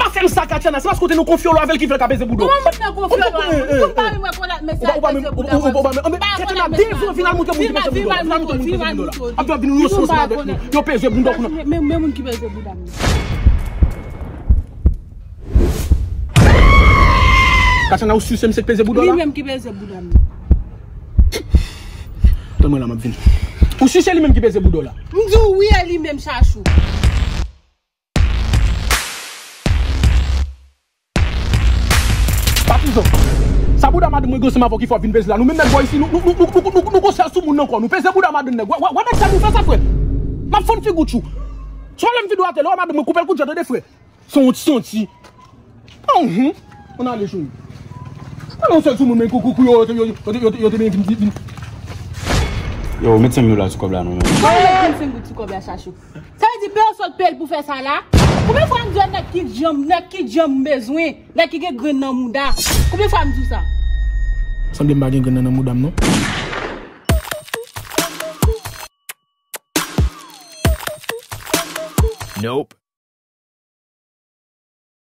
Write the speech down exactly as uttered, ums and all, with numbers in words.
Pa fè m sa, Katiana, se paske w te nan konfyolo avè l ki fè l ka peze bouda w. Kòman moun nan konfyolo avè mwen? Ou pa menm wè kolat mesye a peze bouda w. Ou pa menm, ou pa menm. Katiana, devan, vin al montre moun ki peze bouda w la. Vin al montre moun ki peze bouda w la. Ap vin nou yon sou avèk nou. Yo peze bouda w. Men, men moun ki peze bouda m. Katiana, ou si se misye k peze bouda w la? Li menm ki peze bouda m. Tann mwen la, m ap vini. Ou si se li menm ki peze bouda w la? M di w wi, e li menm, Chachou. Patizan, sa bouda madanm mwen gen ansanm avè w ki fè w ap vin peze la? Nou menm nèg bò isi, nou, nou, nou gon sèl sou moun nan kò nou. Peze bouda madanm nèg. Wè, wè, wè nèg sa nou fè sa, frè. M ap fann figi w tjou. Si w lè m videyo atè, lè w wè madanm mwen koupe l kout je, tande, frè. Santi, santi. Anhan. Ann ale, cheri. Ann ale, yon sèl sou moun, men kou, kou, kou, yo, yo te vin, vin, vin. Yo, met senk mil dola sou kòb la, non, men. Kòman met vennsenk goud sou kòb la, Chachou? Sa vle di, peye w sòt peye l pou fè sa la? Konbyen fwa m di w nèg ki djanm, nèg ki djanm m bezwen, nèg ki gen grenn nan mouda? Konbyen fwa m di w sa? Sanble m pa gen grenn nan, nan mouda m, non. Nope.